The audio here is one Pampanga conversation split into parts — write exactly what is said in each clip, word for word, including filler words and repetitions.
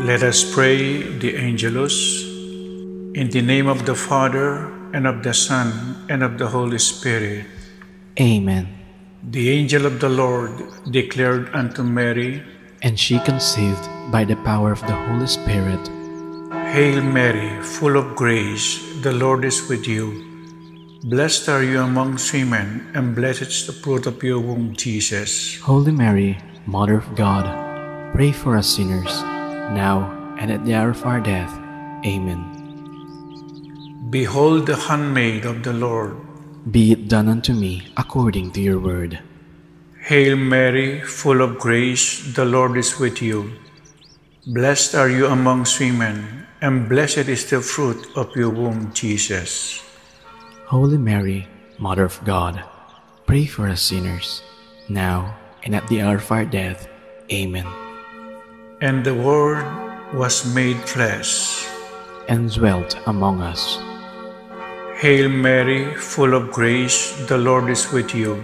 Let us pray the Angelus. In the name of the Father, and of the Son, and of the Holy Spirit. Amen. The angel of the Lord declared unto Mary, and she conceived by the power of the Holy Spirit. Hail Mary, full of grace, the Lord is with you. Blessed are you amongst women, and blessed is the fruit of your womb, Jesus. Holy Mary, Mother of God, pray for us sinners, now and at the hour of our death. Amen. Behold the handmaid of the Lord. Be it done unto me according to your word. Hail Mary, full of grace, the Lord is with you. Blessed are you amongst women, and blessed is the fruit of your womb, Jesus. Holy Mary, Mother of God, pray for us sinners, now and at the hour of our death. Amen. And the Word was made flesh and dwelt among us. Hail Mary, full of grace, the Lord is with you.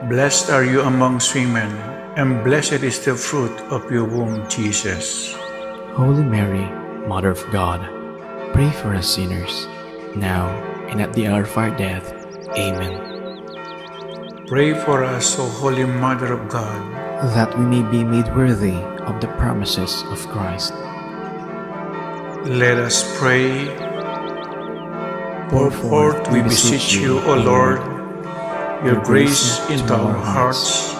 Blessed are you amongst women, and blessed is the fruit of your womb, Jesus. Holy Mary, Mother of God, pray for us sinners, now and at the hour of our death. Amen. Pray for us, O Holy Mother of God, that we may be made worthy of the promises of Christ. Let us pray. Pour forth, we beseech you, O Lord, your grace into our hearts,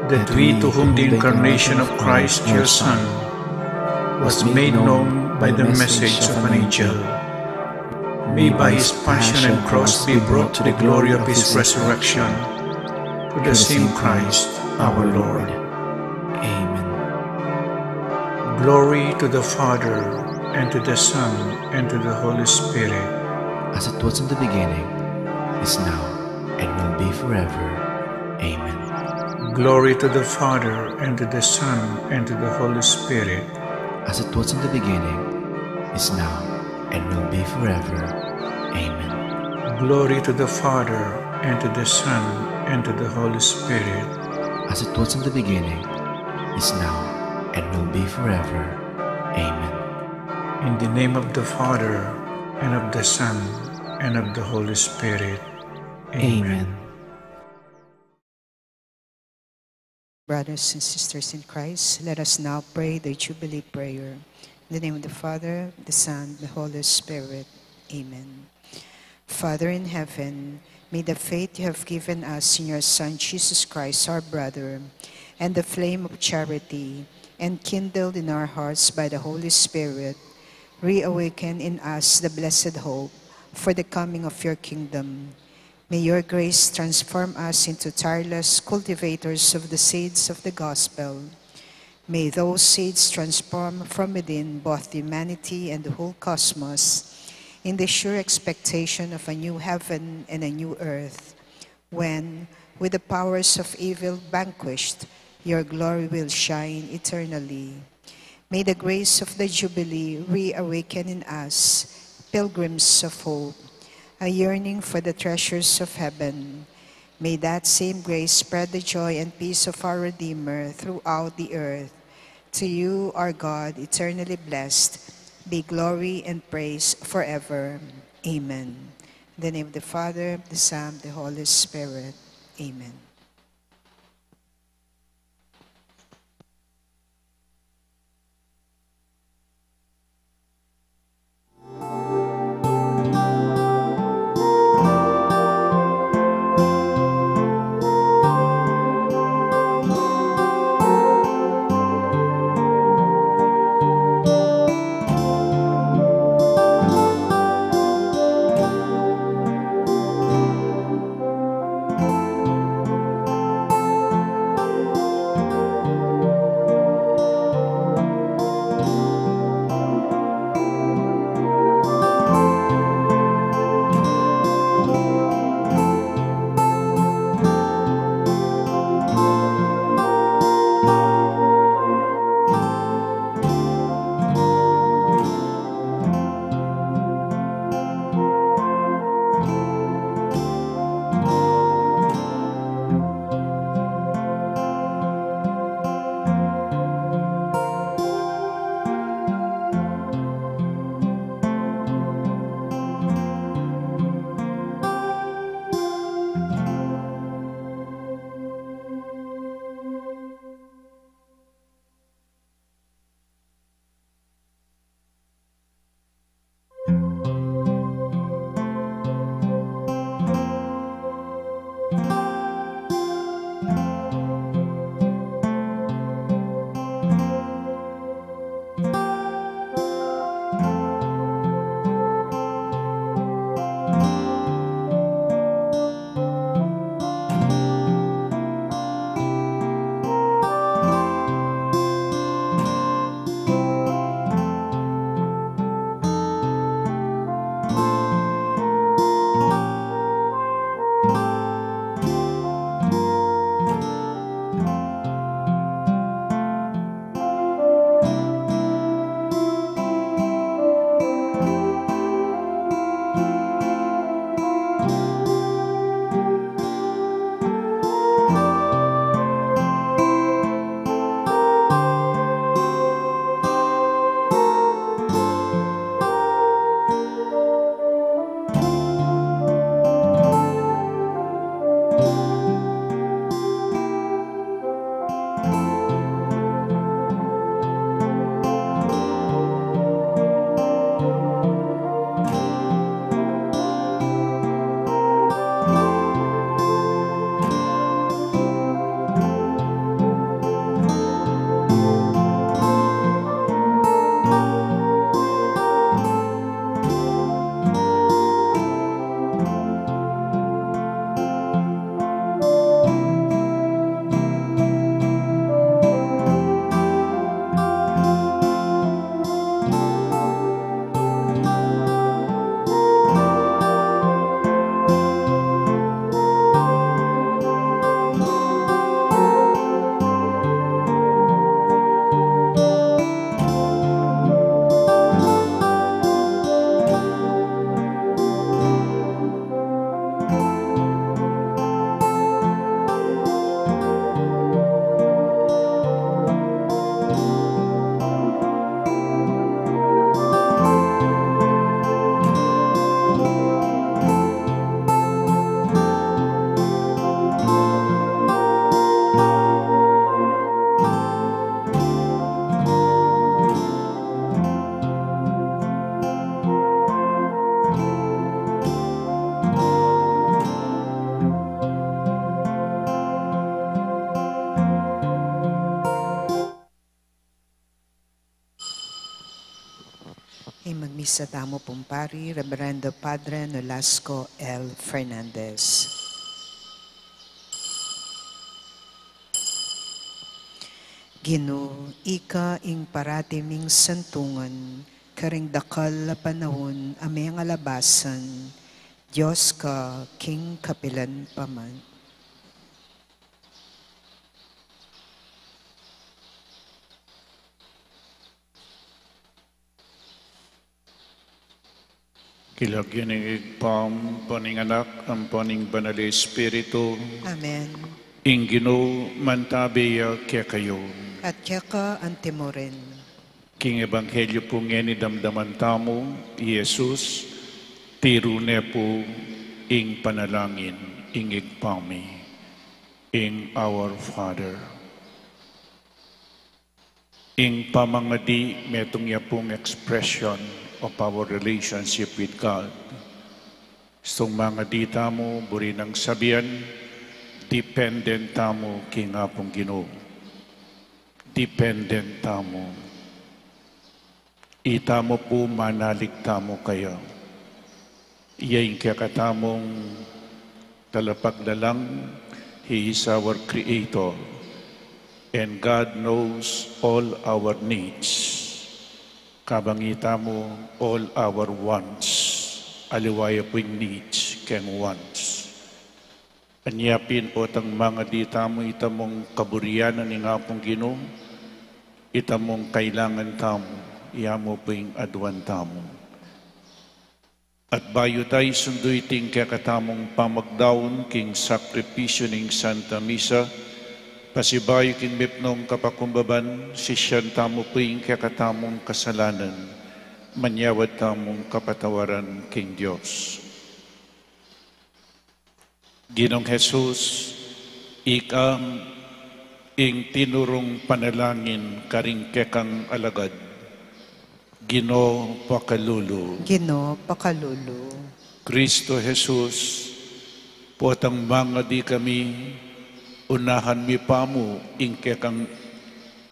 that we, to whom the incarnation of Christ, your Son, was made known by the message of an angel, may by his passion and cross be brought to the glory of his resurrection, through the same Christ our Lord. Amen. Glory to the Father, and to the Son, and to the Holy Spirit. As it was in the beginning, is now, and will be forever. Amen. Glory to the Father, and to the Son, and to the Holy Spirit. As it was in the beginning, is now, and will be forever. Amen. Glory to the Father, and to the Son, and to the Holy Spirit. As it was in the beginning, is now, and will be forever. Amen. In the name of the Father, and of the Son, and of the Holy Spirit. Amen. Amen. Brothers and sisters in Christ, let us now pray the Jubilee prayer. In the name of the Father, the Son, the Holy Spirit. Amen. Father in heaven, may the faith you have given us in your Son, Jesus Christ, our brother, and the flame of charity, enkindled in our hearts by the Holy Spirit, reawaken in us the blessed hope for the coming of your kingdom. May your grace transform us into tireless cultivators of the seeds of the gospel. May those seeds transform from within both humanity and the whole cosmos in the sure expectation of a new heaven and a new earth, when, with the powers of evil vanquished, your glory will shine eternally. May the grace of the Jubilee reawaken in us, pilgrims of hope, a yearning for the treasures of heaven. May that same grace spread the joy and peace of our Redeemer throughout the earth. To you, our God, eternally blessed, be glory and praise forever. Amen. In the name of the Father, the Son, the Holy Spirit. Amen. Ing magmisa tamu pung pari, Reverendo Padre Nolasco L. Fernandez. Ginu, ika ing parati ming santungan, karing dakal a panaun a mengalabasan, Dios ka king kapilan pa man. King lagyu ning Ibpa, ampo ning Anak, ampo ning Banal Espiritu. Amen. Ing Ginu mantabe ya kekayu. At keka antimurin. King Ebanghelyo pu ngeni damdaman tamu, i Jesus, tiru ne pu ing panalangin ning Ibpa mi, ing Our Father. Ing pamangadi, metung ya pung expression of our relationship with God. Istung mangadi tamu, buri nang sabian, dependent tamu king Apung Ginu. Dependent tamu. Itamu pu, manalig tamu kaya. Iya ing kekatamung talapaglalang, He is our Creator, and God knows all our needs. Kabang itamu, all our wants. Aliwa ya pu ing needs keng wants. Anya pin potang mangadi tamu, itamung kaburian ning Apung Ginu, itamung kailangan tamu, iya mu pu ing aduan tamu. At bayu ta isundu iting kekatamung pamagdaun king sakripisyu ning Santa Misa, pasibayu king mipnung kapakumbaban, sisian tamu pu ing kekatamung kasalanan, manyawad tamung kapatawaran king Dios. Ginung Jesus, ika ing tinurung panalangin karing kekang alagad. Ginu, pakalulu. Ginu, pakalulu. Kristo Jesus, potang mangadi kami, unahan mi pa mu ing kekang,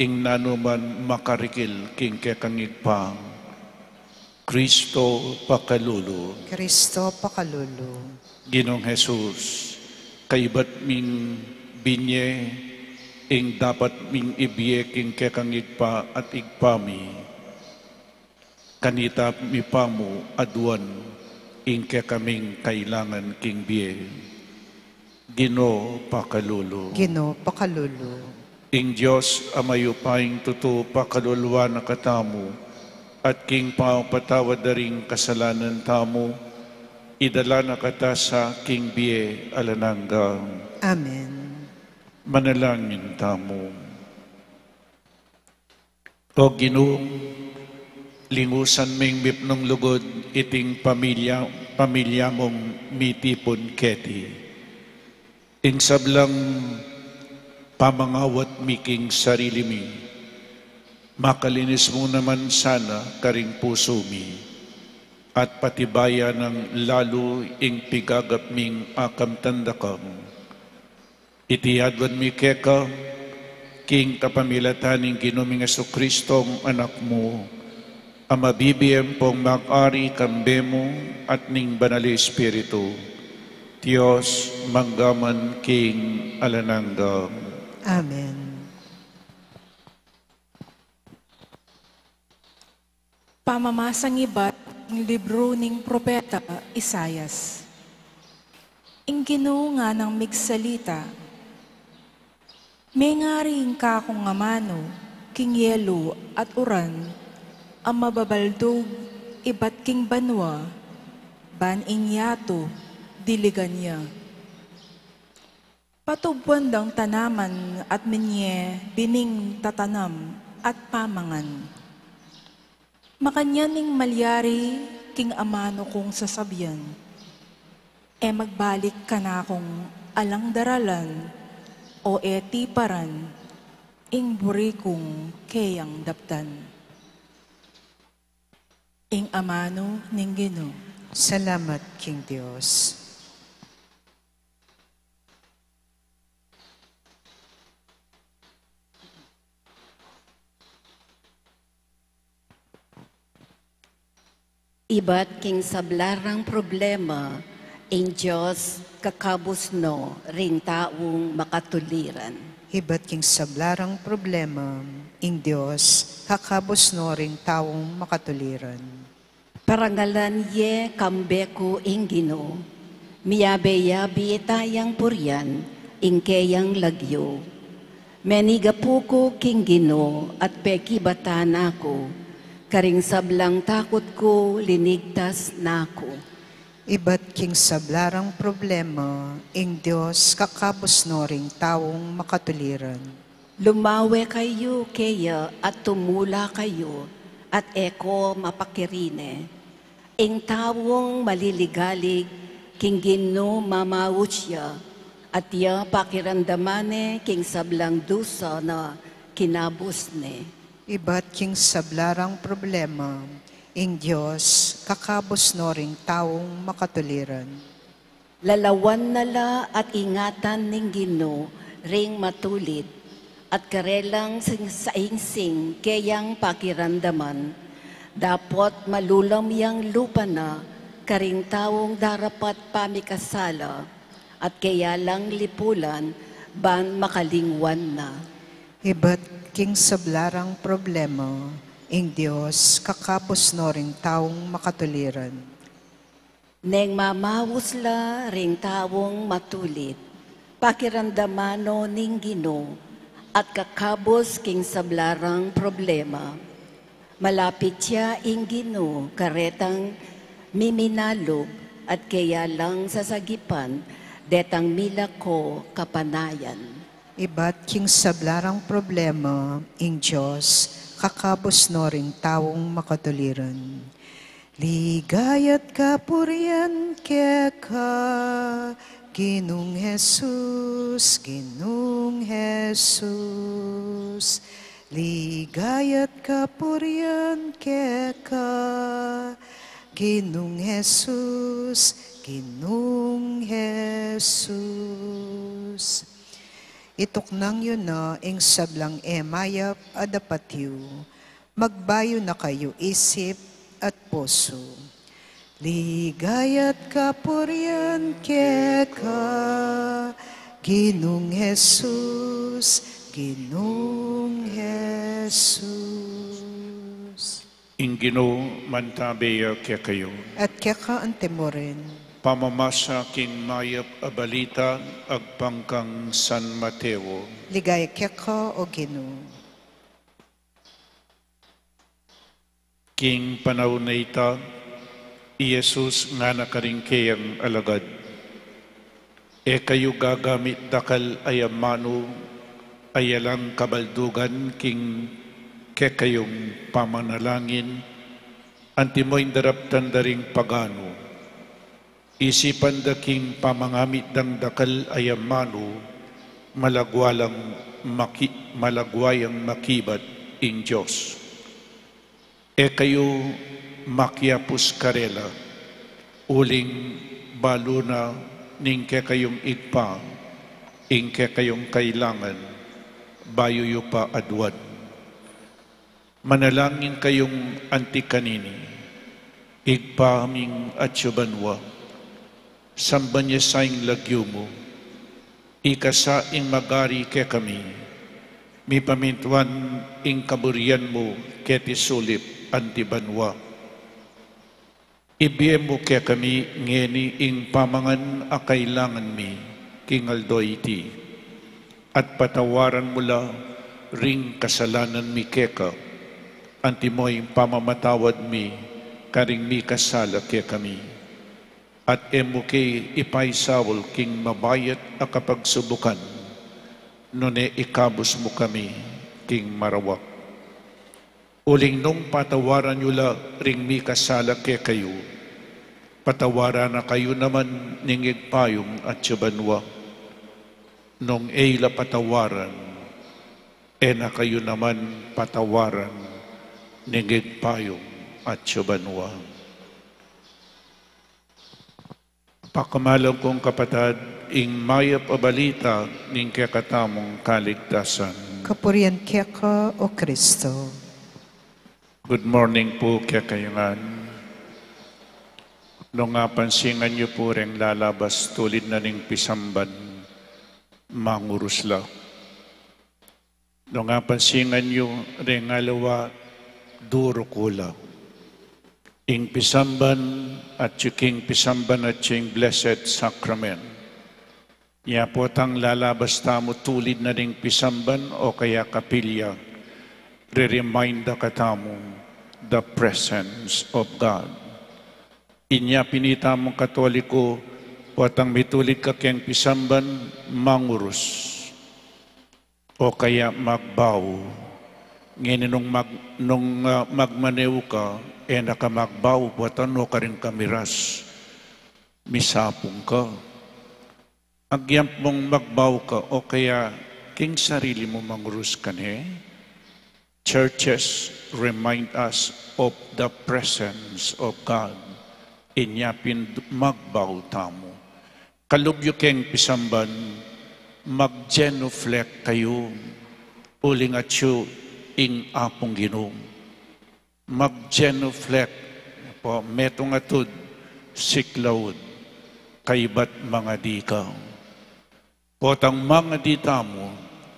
ing nanuman makarikil king kekang Ibpa. Kristo, pakalulu. Kristo, pakalulu. Ginung Jesus, kaybat ming binye ing dapat ming ibie king kekang Ibpa at Ibpa mi. Kanita mi pa mu aduan ing kekaming kailangan king bie. Ginu, pakalulu. Ginu, pakalulu. Ing Dios a mayupayang tutu pakaluluan na katamu, at king pamapatawad da ring kasalanan tamu, idala na kata sa king bie alang angga. Amen. Manalangin tamu. O Ginu, lingusan ming mipnung lugud iting pamilya, pamilya mung mitipun keti. Ing sablang pamangawat mi king sarili mi, makalinis mu naman sana karing pusu mi, at patibayan nang lalu ing pigagap ming akamtan da ka. Iti aduan mi keka, king kapamilatan ning Ginu ming Jesucristo, Anak mu, a mabibie ampong mag-ari kambe mu at ning Banal Espiritu, Dios, mangga man king alang angga. Amen. Pamamasang ibat king libru ning propeta Isaias. Ing Ginu nganang migsalita, mengari ing kakung amanu king yelu at uran a mababaldug ibat king banua, ban ing yatu diligan ya. Patubuan dang tanaman at minye bining tatanam at pamangan. Makanyan ing malyari king amanu kung sasabian, e magbalik kanakung alang daralan o e tiparan ing buri kung keyang daptan. Ing amanu ning Ginu. Salamat king Dios. Ibat king sabla rang problema, ing Dios kakabus no ring taung makatuliran. Ibat king sabla rang problema, ing Dios kakabus no ring taung makatuliran. Parangalan ye kambe ku ing Ginu, miyabe-yabe tayang purian ing keyang lagyu. Menigapu ku king Ginu at pekibatan na ku, karing sablang takut ku linigtas na ku. Ibat king sabla rang problema, ing Dios kakabus no ring taung makatuliran. Lumawe kayu keya at tumula kayu, at e ko mapakirine. Ing taung maliligalig king Ginu mamaus ya, at ya pakiramdaman ne king sablang dusa na kinabus ne. Ibat king sabla rang problema, ing Dios kakabus no ring taung makatuliran. Lalawan na la at ingatan ning Ginu ring matulid, at karelang sing-, saingsing keyang pakiramdaman, dapot malulam yang lupa na karing taung darapat pamikasala, at keya lang lipulan ban makalingwan na. Ibat king sabla rang problema, ing Dios kakabus no ring taung makatuliran. Neng mamaus la ring taung matulid, pakiramdaman no ning Ginu, at kakabus king sabla rang problema. Malapit ya ing Ginu karetang miminalub, at keya lang sasagipan detang milako kapanayan. Ibat king sabla rang problema, ing Dios kakabus no ring taung makatuliran. Ligaya't kapurian keka, Ginung Jesus, Ginung Jesus. Ligaya't kapurian keka, Ginung Jesus, Ginung Jesus. Ituknang yu na ing sablang e mayap a dapat yu. Magbayu na kayu isip at pusu. Ligaya't kapurian keka, Ginung Jesus, Ginung Jesus. Ing Ginu mantabe ya kekayu. At keka antimurin. Pamamasa king mayap a balita agpang kang San Mateo. Ligaya keka, O Ginu. King panaun a ita, i Jesus ngana karing keyang alagad, e kayu gagamit dakal a yamanu a yalang kabaldugan king kekayung pamanalangin, antimo ing daraptan da ring paganu. Isipan da king pamangamit dang dakal a yamanu, malagwa lang maki-, malagwa yang makibat ing Dios. E kayu makiapus karela, uling balu na ning kekayung Ibpa ing kekayung kailangan, bayu yu pa aduan. Manalangin kayung anti kanini. Ibpa ming atsu banua, samban ya sa ing lagyu mu. Ikasa ing magari kekami. Mipamintuan ing kaburian mu keti sulip anti banua. Ibie mu kekami ngeni ing pamangan a kailangan mi king aldo iti, at patawaran mu la ring kasalanan mi keka, antimo ing pamamatawad mi karing mikasala kekami. At e mu ke ipaisaul king mabayat a kapagsubukan, nune ikabus mu kami king marawak. Uling nung patawaran yu la ring mikasala kekayu, patawaran na kayu naman ning Ibpa yung atsu banua. Nung e yu la patawaran, e na kayu naman patawaran ning Ibpa yung atsu banua. Pakamalan kung kapatad, ing mayap a balita ning kekatamung kaligtasan. Kapurian keka, O Kristo. Good morning pu kekayu ngan. Nung apansingan yu pu reng lalabas tulid na ning pisamban, mangurus la. Nung apansingan yu reng aliwa, duruku la. Ing pisamban, atyu king pisamban atyu ing Blessed Sacrament. Nya potang lalabas tamu tulid na ning pisamban o kaya kapilya, re-remind da katamu the presence of God. Inya pin itamung Katoliko, potang mitulid ka keng pisamban, mangurus o kaya magbau. Ngeni nung mag-, nung, ah, magmanewa ka, e na ka magbau, potang nu karing kamiras, misapung ka. Agyang mung magbau ka o kaya king sarili mu mangurus ka ne, churches remind us of the presence of God. Inya pin magbau tamu. Kalub yu keng pisamban, mag-genuflect kayu, uling atyu ing Apung Ginu. Mag-genuflect, po, metung atud, siklaud, kaybat mangadi ka. Potang mangadi tamu,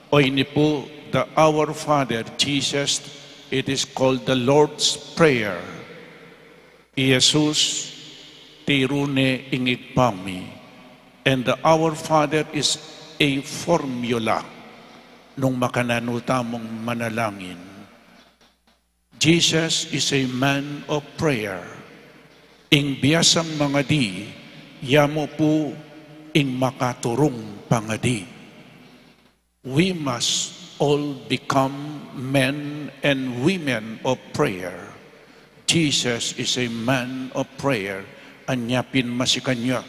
o ini pu, the Our Father, Jesus, it is called the Lord's Prayer. I Jesus, tiru ne ing Ibpa mi. And the Our Father is a formula nung makananu tamung manalangin. Jesus is a man of prayer. Ing biasang mangadi, ya mu pu ing makaturung pangadi. We must all become men and women of prayer. Jesus is a man of prayer. Anya pin masikan ya.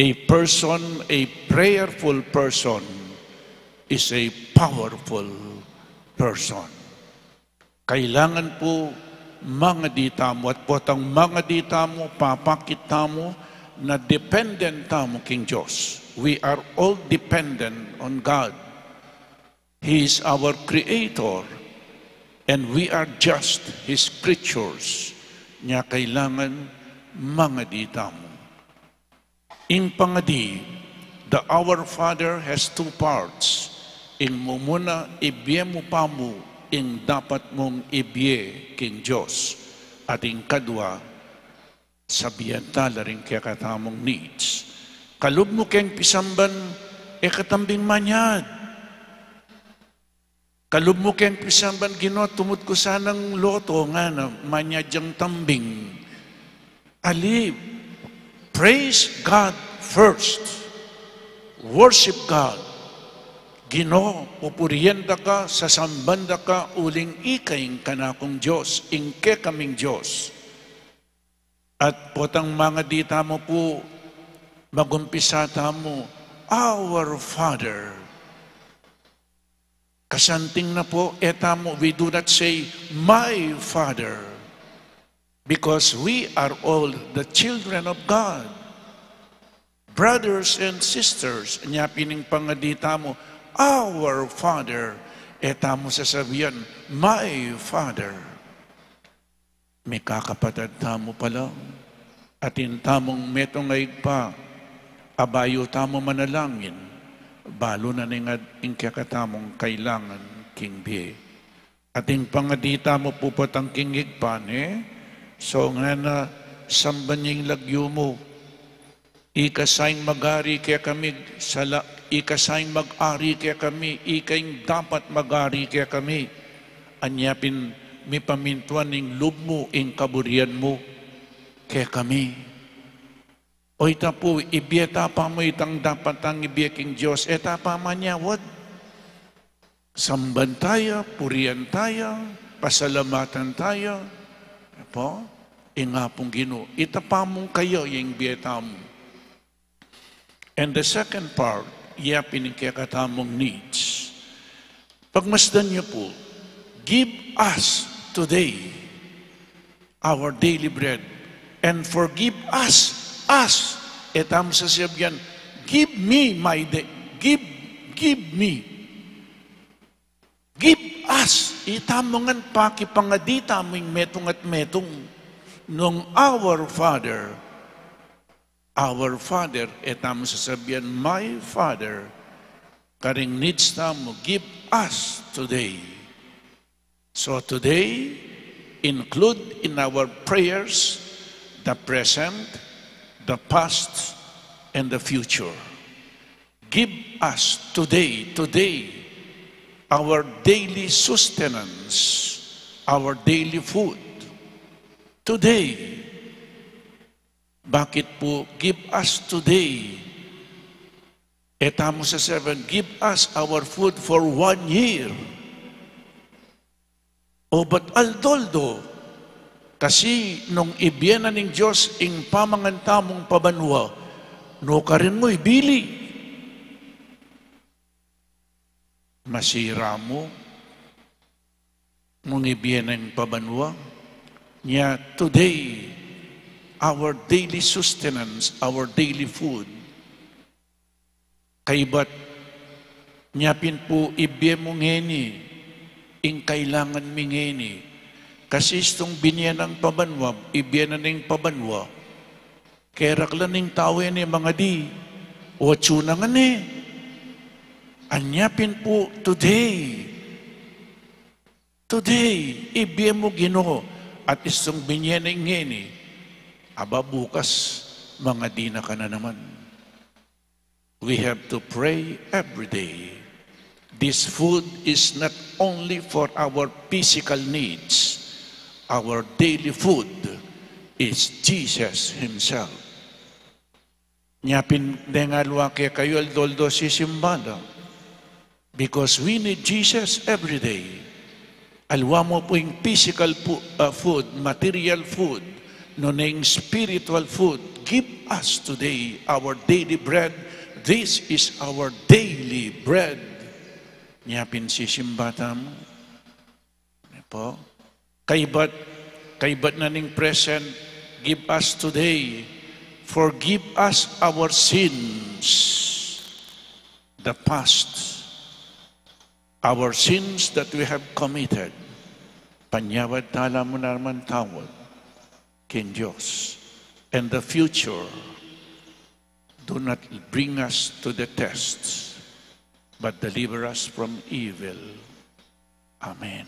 A person, a prayerful person is a powerful person. Kailangan pu mangadi tamu, at potang mangadi tamu, papakit tamu na dependent tamu king Dios. We are all dependent on God. He is our creator, and we are just His creatures. Nya kailangan mangadi tamu. Ing pangadi, the Our Father has two parts. Ing mumuna, ibie mu pa mu ing dapat mung ibie king Dios. At ing kadua, sabian ta la ring kekatamung needs. Kalub mu keng pisamban, e ka tambing manyad. Kalub mu keng pisamban, Ginu, tumud ku sanang loto, ngana, manyad yang tambing. Ali, praise God first. Worship God. Ginu, pupurian da ka, sasamban da ka, uling ika ing kanakung Dios, ing kekaming Dios. At potang mangadi tamu pu, magumpisa tamu, Our Father. Kasanting na pu, e tamu, we do not say, "My Father," because we are all the children of God. Brothers and sisters, nya pin ing pangadi tamu, "Our Father," e tamu sasabian, "My Father." Mikakapatad tamu pala, atin tamung metung a Ibpa, a bayu tamu manalangin, balu na ning ad-, ing kekatamung kailangan king bie. Atin pangadi tamu pu potang king Ibpa ne, so ngana, samban ya ing lagyu mu, ika sa ing mag-ari kekami, sala-, ika sa ing mag-ari kekami, ika ing dapat mag-ari kekami. Anya pin mipamintuan ing lub mu, ing kaburian mu kekami. O ita pu, ibie ta pa mu itang dapat tang ibie king Dios, e ta pa manyawad. Samban taya, purian taya, pasalamatan taya. Apo, ing Apung Ginu, ita pa mung kaya ing bie tamu. And the second part, ya pin ing kekatamung needs. Pagmasdan yu pu, "Give us today our daily bread, and forgive us, us." E tamu sasabian, "Give me my day, give, give me." Give us, ita mu ngan pakipangadi tamu ing metung at metung. Nung Our Father, Our Father, e tamu sasabian, "My Father," karing needs tamu, "Give us today." So today, include in our prayers the present, the past, and the future. Give us today, today, our daily sustenance, our daily food. Today. Bakit pu, "Give us today"? E tamu sasabian, "Give us our food for one year." O ba't aldo-aldo? Kasi nung ibie na ning Dios ing pamangan tamung pabanua, nukarin mu ibili? Masira mu nung ibie na ing pabanua. Nya today, our daily sustenance, our daily food. Kaybat nya pin pu ibie mu ngeni ing kailangan mi ngeni. Kasi istung binie nang pabanua, ibie na ning pabanua, keraklan ning tau e ne mangadi, o atsu na ngeni. Anya pin pu today. Today, ibie mu, Ginu, at istung binie na ngeni, aba bukas, mangadi na ka na naman. We have to pray every day. This food is not only for our physical needs. Our daily food is Jesus Himself. Nya pin deng aliwa kekayu aldo-aldo sisimba la. Because we need Jesus every day. Aliwa mu pu ing physical pu-, uh, food, material food, nune ing spiritual food. Give us today our daily bread. This is our daily bread. Nya pin sisimba tamu. Pu, kaybat, kaybat na ning present, give us today. Forgive us our sins, the past, our sins that we have committed. Panyawad tala mu naman tawad king Dios. And the future, do not bring us to the test, but deliver us from evil. Amen.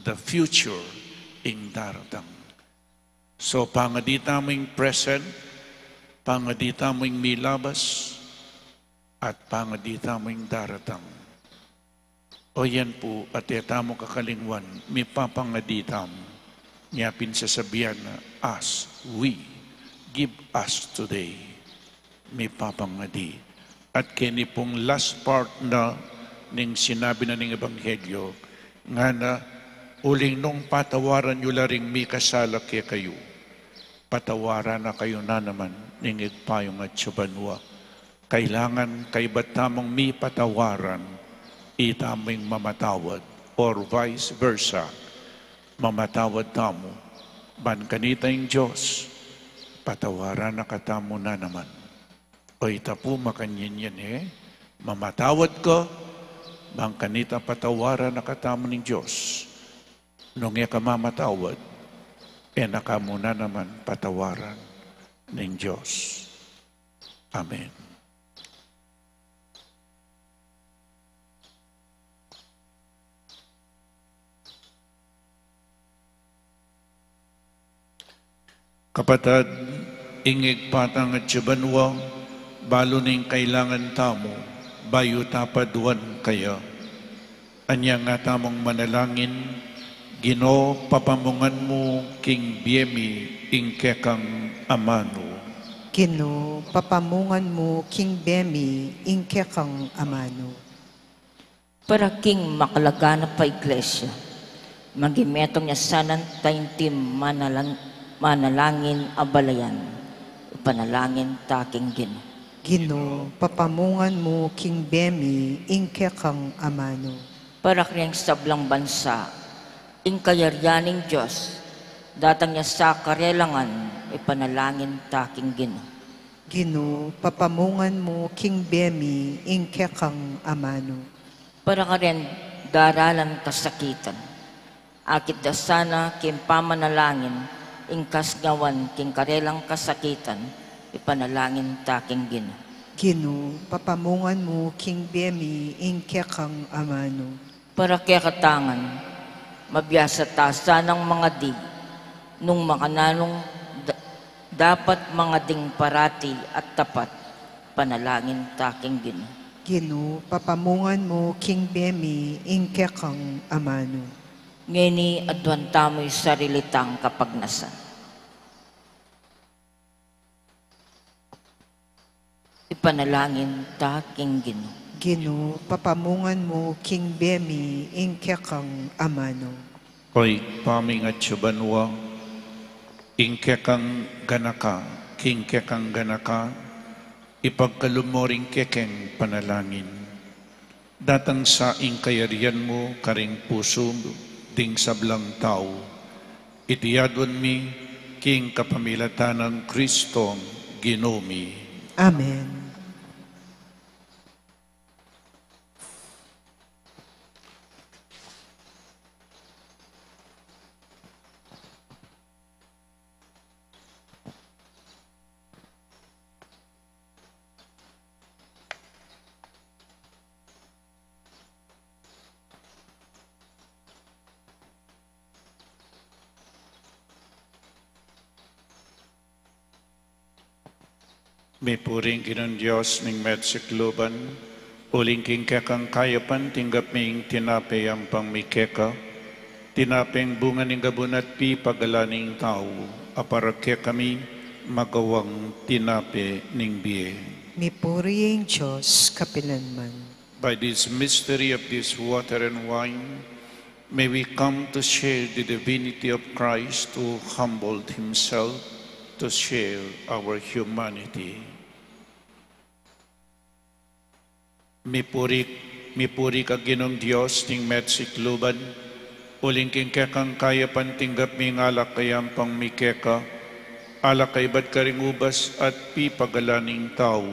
The future, ing daratang. So, pangadi tamu ing present, pangadi tamu ing milabas, at pangadi tamu ing daratang. O yan pu, at e tamu kakalingwan, mipapangadi tamu. Nya pin sasabian na, "Ask, we, give us today." Mipapangadi. At keni pung last part na ning sinabi na ning Ebanghelyo, ngana, "Uling nung patawaran yu la ring mikasala kekayu, patawaran na kayu na naman ning Ibpa yung atsu banua." Kailangan kaybat tamung mipatawaran, itamu ing mamatawad, or vice versa, mamatawad tamu, ban kanita ing Dios, patawaran na katamu na naman. O ita pu makanyan yan, e? Mamatawad ka, ban kanita patawaran na katamu ning Dios. Nung e ka mamatawad, e na ka mu na naman patawaran ning Dios. Amen. Kapatad, ing Ibpa tang atsu banua, balu ning kailangan tamu, bayu ta paduan kaya. Anya nga tamung manalangin, Ginu, papamungan mu king bie mi ing kekang amanu. Ginu, papamungan mu king bie mi ing kekang amanu. Para king makalaganap a Iglesia, maging metung ya sana ing taintim manalang-, manalangin a balayan, ipanalangin ta king Ginu. Ginu, papamungan mu king bie mi ing kekang amanu. Para king sablang bansa, ing kayarian ning Dios, datang ya sa karelangan, ipanalangin ta king Ginu. Ginu, papamungan mu king bie mi ing kekang amanu. Para karing daralan kasakitan, akit da sana king pamanalangin, Ing kasngawan king karelang kasakitan, ipanalangin ta king Ginu. Ginu, papamungan mu king bie mi ing kekang amanu. Para kekatang ngan, mabiasa ta sanang mangadig nung makananung da-, dapat mangading parati at tapat, panalangin ta king Ginu. Ginu, papamungan mu king bie mi ing kekang amanu. Ngeni aduan tamu ing sarili tang kapagnasan. Ipanalangin ta king Ginu. Ginu, papamungan mu king bie mi ing kekang amanu. O Ibpa mi atsu banua, ing kekang ganaka, king kekang ganaka, ipagkalub mu ring kekeng panalangin. Datang sa ing kayarian mu karing pusu ding sablang tau. Iti aduan mi king kapamilatan nang Kristong Ginu mi. Amen. Mipuri ing Ginung Dios ning metung a lub, uling king kekang kayapan tinggap mi ing tinape ampang mi keka, tinapeng bunga ning gabun at pipagalan ning tau, a para kekami magawang tinape ning bie. Mipuri ing Dios kapilanman. By this mystery of this water and wine, may we come to share the divinity of Christ, who humbled himself to share our humanity. Mipuri, mipuri ka Ginung Dios ning metung a lub, uling king kekang kayapan tinggap mi ing alak a ampang mi keka, alak a ibat karing ubas at pipagalan ning tau,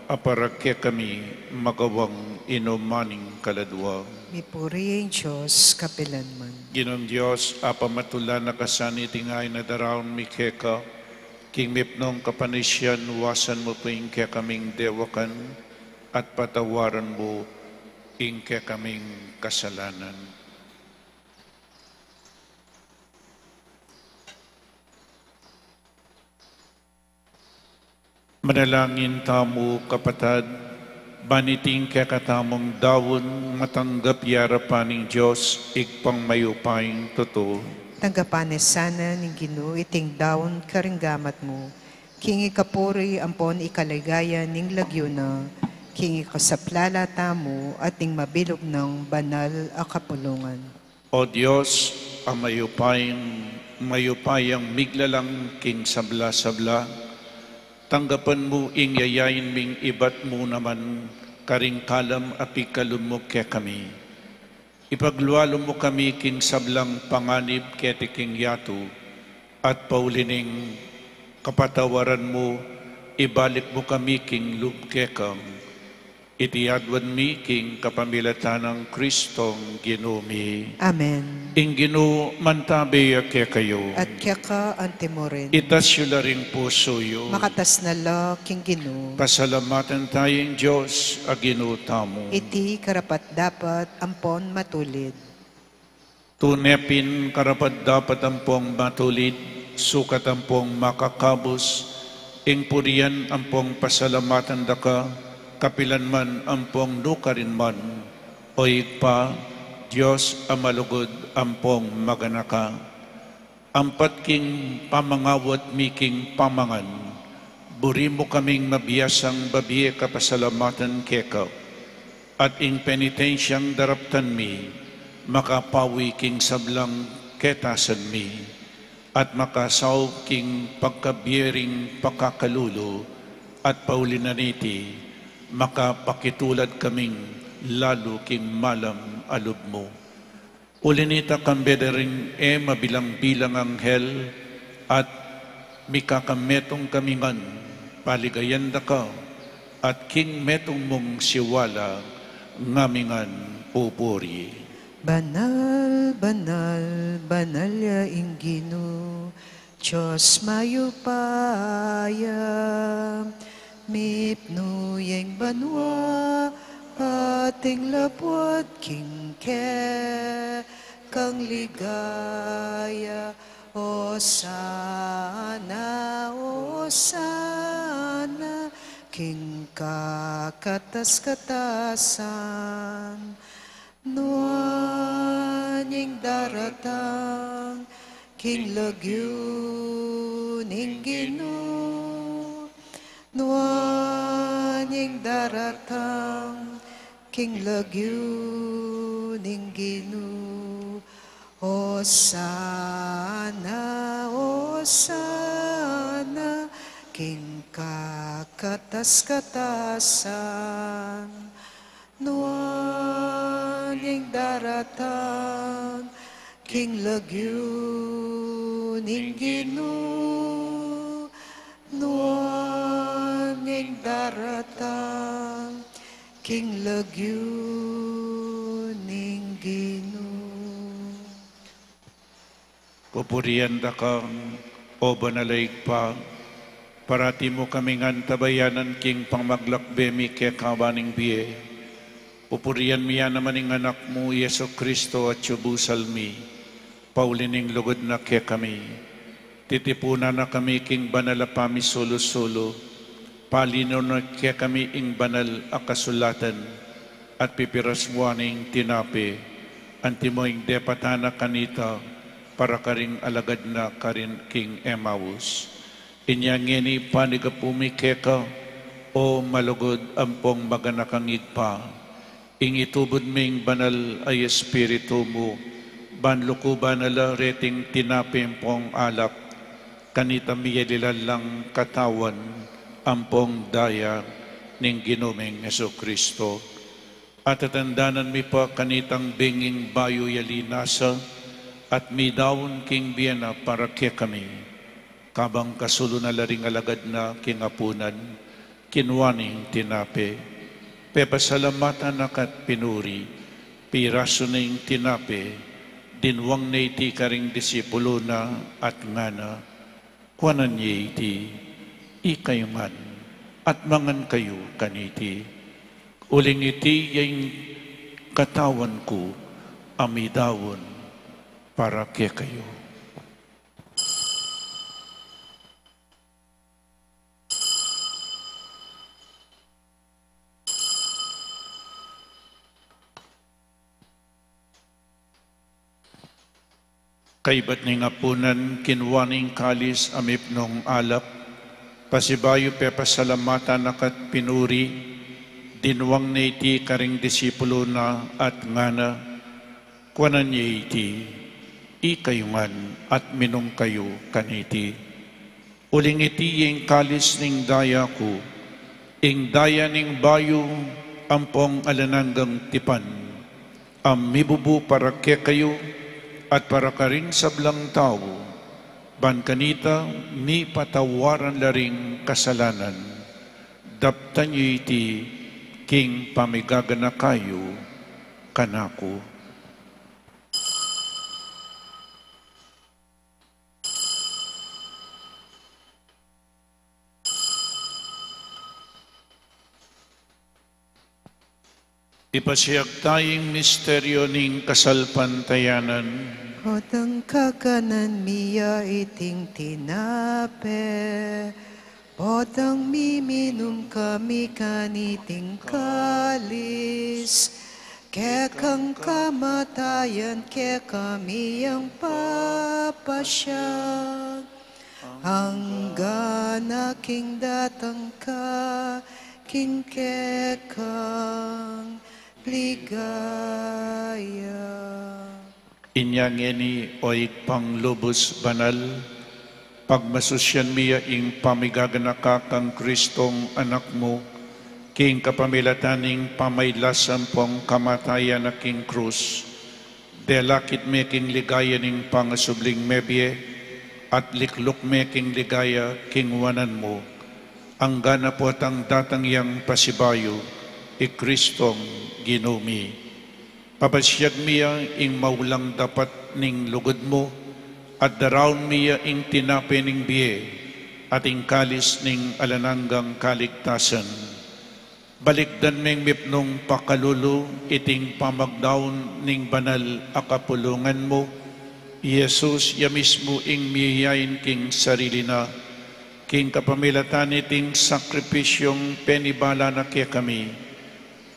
a para kekami magawang inuman ning kaladua. Mipuri ing Dios kapilanman. Ginung Dios, a pamatula na ka sa niting ain a daraun mi keka, king mipnung kapanisian wasan mu pu ing kekaming dewakan, at patawaran mu ing kekaming kasalanan. Manalangin tamu, kapatad, ban iting kekatamung daun matanggap ya arapan ning Dios, Ibpang mayupayang tutu. Tanggapan na sana ning Ginu iting daun karing gamat mu, king ikapuri ampon ikaligaya ning lagyu na, king ikasaplala tamu at ning mabilug nang banal a kapulungan. O Dios, a mayupayang, mayupayang miglalang king sabla-sabla, tanggapan mu ing yayain ming ibat mu naman karing kalam a pikalub mu kekami. Ipaglualu mu kami king sablang panganib keti king yatu, at pauli ning kapatawaran mu, ibalik mu kami king lub keka. Iti aduan mi king kapamilatan nang Kristong Ginu mi. Amen. Ing Ginu mantabe ya kekayu. At keka anti mu rin. Itas yu la ring pusu yu. Makatas na la king Ginu. Pasalamatan taya ing Dios a Ginu tamu. Iti karapat-dapat ampon matulid. Tune pin karapat-dapat ampong matulid, sukat ampong makakabus, ing purian ampong pasalamatan da ka, kapilan man ampong nukarin man, O Ibpa, Dios a malugud ampong maganaka. Ampat king pamangawat mi king pamangan, buri mu kaming mabiasang babie kapasalamatan keka, at ing penitensiang daraptan mi, makapawi king sablang ketasan mi, at makasaup king pagkabie ring pakakalulu, at pauli na niti, makapakitulad kaming lalu king malam a lub mu. Uli nita, kambe da ring e mabilang-bilang anghel, at mikakametung kami ngan paligayan da ka, at king metung mung siwala ngami ngan pupuri. Banal, banal, banal ya ing Ginu, Dios mayupaya, mipnu ya ing banua at ing labuad king kekang ligaya. Osana, osana king kakatas-katasan. Nuan ing daratang king lagyu ning Ginu. Nuan ing daratang king lagyu ning Ginu. Osana, osana king kakatas-katasan. Nuan ing daratang king lagyu ning Ginu. Nuan ing daratang king lagyu ning Ginu. Pupurian da ka, O banal a Ibpa, parati mu kaming antabayanan king pamaglakbe mi keka ban ning bie. Pupurian mi ya naman ing Anak mu, i Jesucristo, atyu busal mi, pauli ning lugud na kekami. Titipunan na kami king banal a pamisulu-sulu, palinun na kekami ing banal a kasulatan, at pipiras mu ing tinape, antimo ing depatan na kanita, para karing alagad na karin king Emmaus. Inya ngeni panyawad mi keka, O malugud ampong maganakang Ibpa, ing itubud me ing banal a Espiritu mu, ban lukuban na la reting tinape ampong alak, kanita miyalilan lang katawan ampong daya ning Ginu ming Jesucristo. At tatandanan mi pa kanitang benging bayu ya linasa, at midaun king bie na para kekami. Kabang kasulu na la ring alagad na king apunan, kinua ne ing tinape, pepasalamatan na ka't pinuri, pirasu ne ing tinape, dinwang ne iti karing disipulu na at ngana, Kuanan ye iti, ikayu ngan, at mangan kayu kaniti. Uling iti ya ing katawan ku a midaun para kekayu. Kaybat ning apunan, kinua ne ing kalis a mipnung alak, pasibayu pepasalamatan na ka't pinuri, dinwang ne iti karing disipulu na at ngana, Kuanan ye iti, ikayu ngan at minum kayu kaniti. Uling iti ya ing kalis ning daya ku, ing daya ning bayu ampong alang anggang tipan, a mibubu para kekayu at para karing sablang tau, ban kanita mipatawaran la ring kasalanan. Daptan yu iti king pamigaganaka yu kanaku. Ipasiag taya ing misteryu ning kasalpantayanan. Potang kakanan mi ya iting tinape, potang miminum kami kaniting kalis, kekang kamatayan kekami yang papasiag, anggang king datang ka king kekang ligaya. Inya ngeni, o Ibpang lubus banal, pagmasusyan mi ya ing pamigaganaka kang Kristong Anak mu, king kapamilatan ning pamailas ampong kamatayan na king krus. Delakit me king ligaya ning pangasubling mebie, at likluk me king ligaya king wanan mu, anggang potang datang yang pasibayu, i Kristong Ginu mi. Papasiag mi ya ing maulang dapat ning lugud mu, At daraun mi ya ing tinape ning bie, at ing kalis ning alang anggang kaligtasan. Balikdan ming mipnung pakalulu, iting pamagdaun ning banal a kapulungan mu, i Jesus, ya mismu ing miyayain king sarili na, king kapamilatan niting sakripisyung penibala na kekami,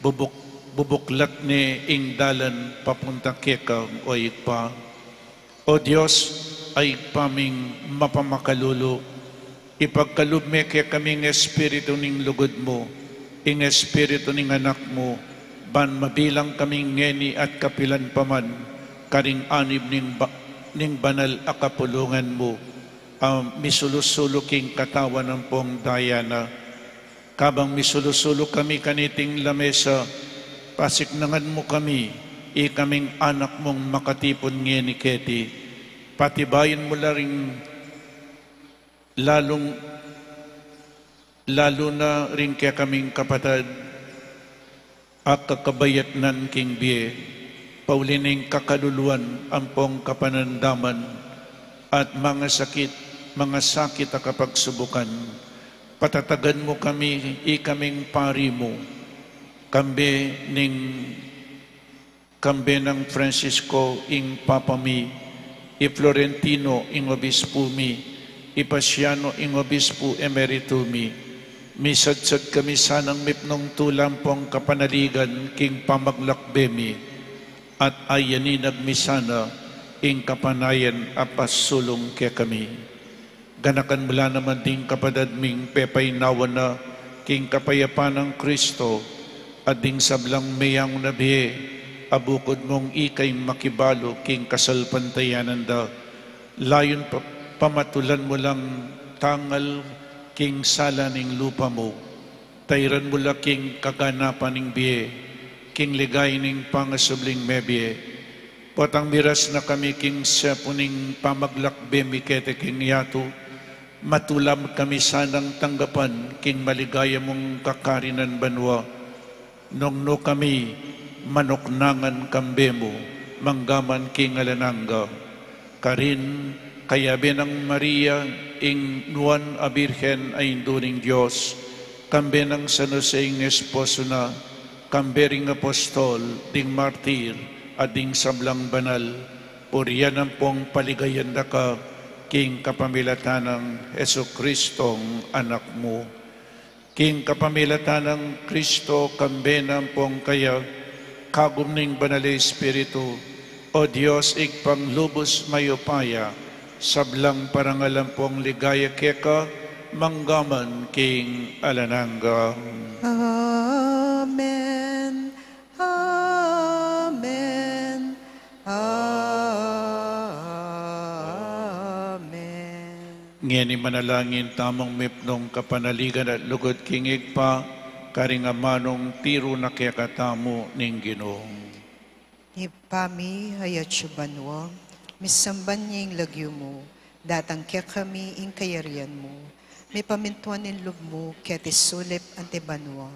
bubuk-, bubuklat ne ing dalan papunta keka, o Ibpa. O Dios, a Ibpa ming mapamakalulu, ipagkalub me kekami ing Espiritu ning lugud mu, ing Espiritu ning Anak mu, ban mabilang kami ngeni at kapilan pa man, karing anib ning ba-, ning banal a kapulungan mu, a misulu-sulu king katawan ampong daya na. Kabang misulu-sulu kami kaniting lamesa, pasiknangan mu kami, ikaming anak mung makatipun ngeni keti, patibayan mu la ring lalung, lalu na ring kekaming kapatad, a kakabayatnan king bie, pauli ning kakaluluan ampong kapanandaman, at mangasakit, mangasakit a kapagsubukan, patatagan mu kami, ikaming pari mu, kambe ning, kambe nang Francisco ing Papa mi, i Florentino ing Obispu mi, i Pasiano ing Obispu Emeritu mi. Misadsad kami sanang mipnung tula ampong kapanaligan king pamaglakbe mi, at ayaninag mi sana ing kapanayan a pasulung kekami. Ganakan mu la naman ding kapatad ming pepaynawan na king kapayapan nang Kristo, at ding sablang meyangu na bie, a bukud mung ika ing makibalu king kasalpantayanan da, layun pa-, pamatulan mu lang tangal king sala ning lupa mu. Tairan mu la king kaganapan ning bie, king ligaya ning pangasubling mebie. Potang miras na kami king sepu ning pamaglakbe mi keti king yatu, matula mu kami sanang tanggapan king maligaya mung kakarinan banua, nung nu kami manuknangan kambe mu, manggaman king alang angga. Karin, kayabe nang Maria, ing nuan a Birhen a Indu ning Dios, kambe nang San Jose ing esposo na, kambe ring apostol, ding martir, at ding sablang banal, purian ampong paligayan da ka, king kapamilatan nang Jesucristong Anak mu. King kapamilatan nang Kristo, kambe na ampong kaya, kagum ning Banal a Espiritu, o Dios, Ibpang lubus mayupaya, sablang parangal ampong ligaya keka, manggaman king alang angga. Amen. Amen. Amen. Ngeni manalangin tamung mipnung kapanaligan at lugud king Ibpa, karing amanung tiru na kekatamu ning Ginu. Ibpa mi, a atsu banua, misamban ya ing lagyu mu, datang kekami ing kayarian mu, mipamintuan ing lub mu keti sulip anti banua.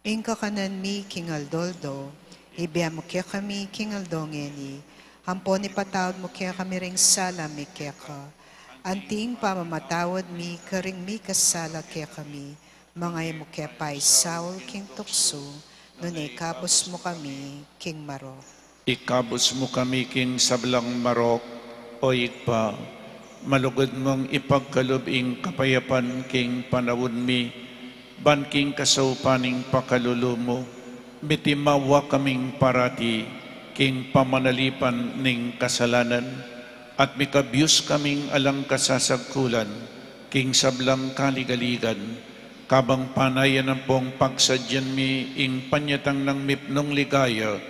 Ing kakanan mi king aldo-aldo, ibie mu kekami king aldo ngeni, ampon ipatawad mu kekami ring sala mi keka, anti ing pamamatawad mi karing mikasala kekami, manga e mu ke paisaul king tuksu, nune ikabus mu kami king marok. Ikabus mu kami king sablang marok, o Ibpa, malugud mung ipagkalub ing kapayapan king panaun mi, ban king kasaupan ning pakalulu mu, mitimawa kaming parati king pamanalipan ning kasalanan, at mikabyus kaming alang kasasagkulan king sablang kaligaligan, kabang panayan ampong pagsadyan mi ing panyatang nang mipnung ligaya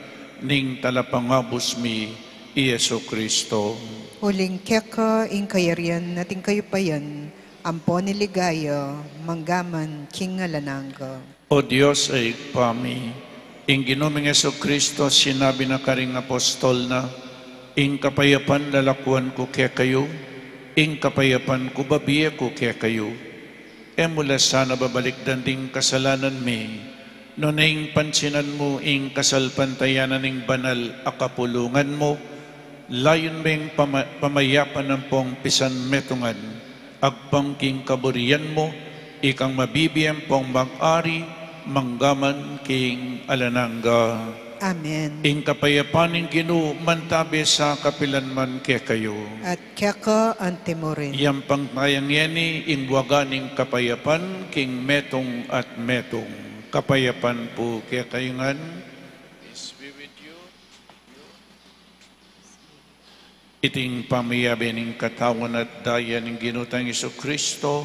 ning Talapangabus mi, i Jesucristo. Uling keka ing kayarian at ing kayupayan, ampon ing ligaya, manggaman king alang angga. O Dios, a Ibpa mi, ing Ginu ming Jesucristo, sinabi na karing apostol na, ing kapayapan lalakuan ku kekayu, ing kapayapan ku babie ku kekayu. E mu la sana babalikdan ding kasalanan mi, nune ing pansinan mu ing kasalpantayanan ning banal a kapulungan mu, Layun meng pama-, pamayapan ampong pisanmetungan, agpang king kaburian mu, ikang mabibie ampong mag-ari, manggaman king alang angga. Amen. Ing kapayapan ning Ginu mantabe sa kapilan man kekayu. At keka antimurin. Iyampang taya ngeni ing waga ning kapayapan king metung at metung. Kapayapan pu kekayu ngan. Iting pamiyabe ning katawan at daya ning Ginu tang Jesucristo,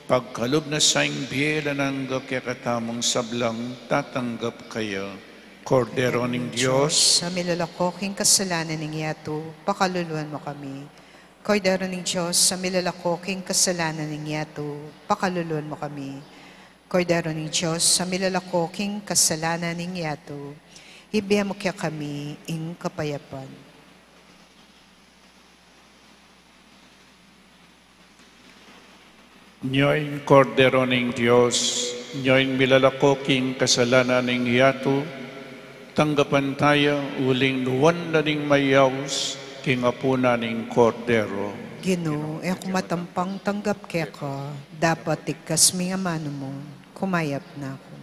pagkalub na sa ing bie alang angga kekatamung sablang tatanggap kaya. Kordero ning Dios, a milalako king kasalanan ning yatu, pakaluluan mu kami. Kordero ning Dios, a milalako king kasalanan ning yatu, pakaluluan mu kami. Kordero ning Dios, a milalako king kasalanan ning yatu, ibie mu kekami ing kapayapan. Nyo ing Kordero ning Dios, nyo ing milalako king kasalanan ning yatu, tanggapan taya uling nuan na ning mayaus king apunan ning Kordero. Ginu, e ku matampang tanggap keka, dapot ikasmu ing amanu mu, kumayap na ku.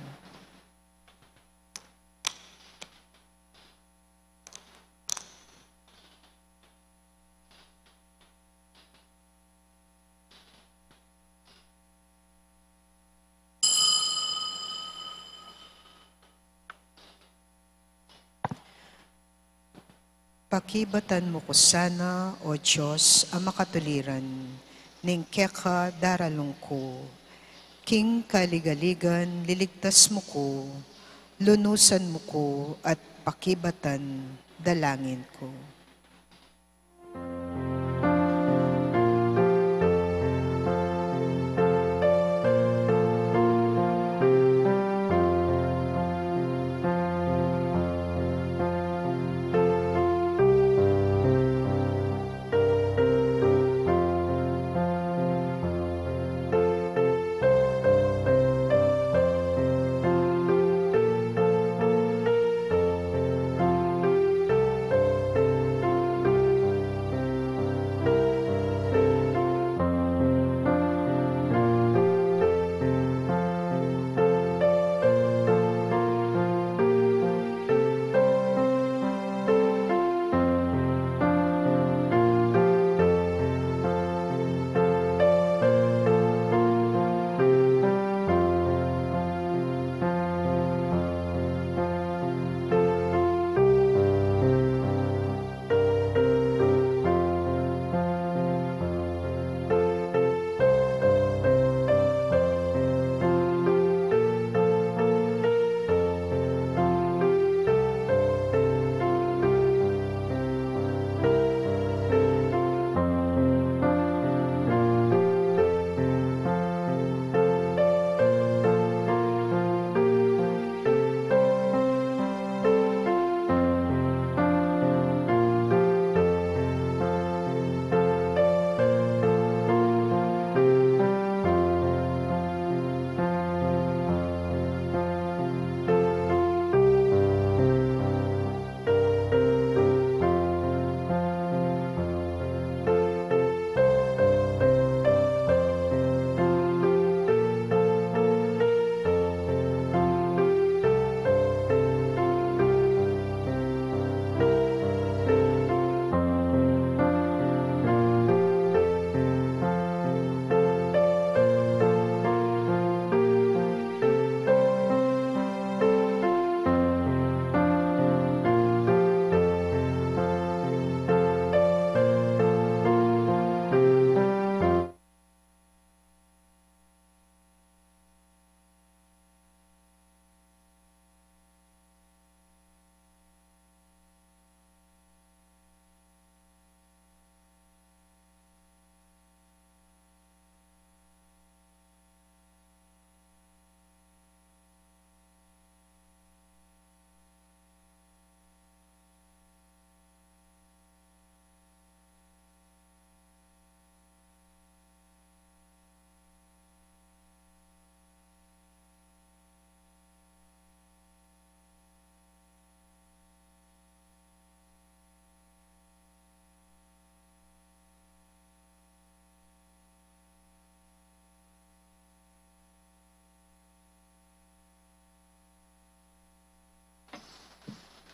Pakibatan mu ku sana, O Dios a makatuliran, ning keka daralung ku. King kaligaligan liligtas mu ku, lunusan mu ku at pakibatan dalangin ku.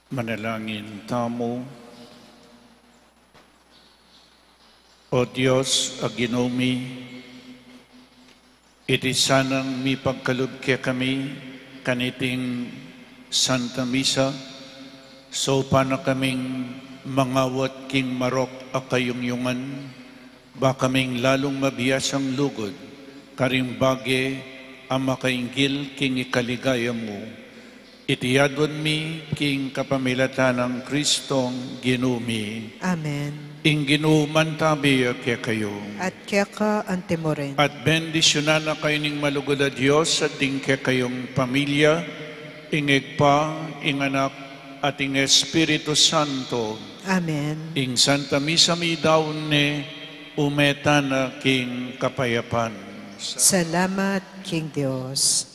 Manalangin tamu. O Dios a Ginu mi, iti sanang mipagkalub kekami kaniting Santa Misa, saupan na kaming mangawat king marok a kayungyungan, ba kaming lalung mabiasang lugud karing bage a makainggil king ikaligaya mu. Iti adwan mi king kapamilatan nang Kristong Ginu mi. Amen. Ing Ginu mantabi ya kekayu. At keka antimurin. At bendisyunan na kayu ning malugud a Dios at ding kekayung pamilya, ing Ibpa, ing Anak, at ing Espiritu Santo. Amen. Ing Santa Misa mi daun ne, ume tana king kapayapan. Salamat king Dios.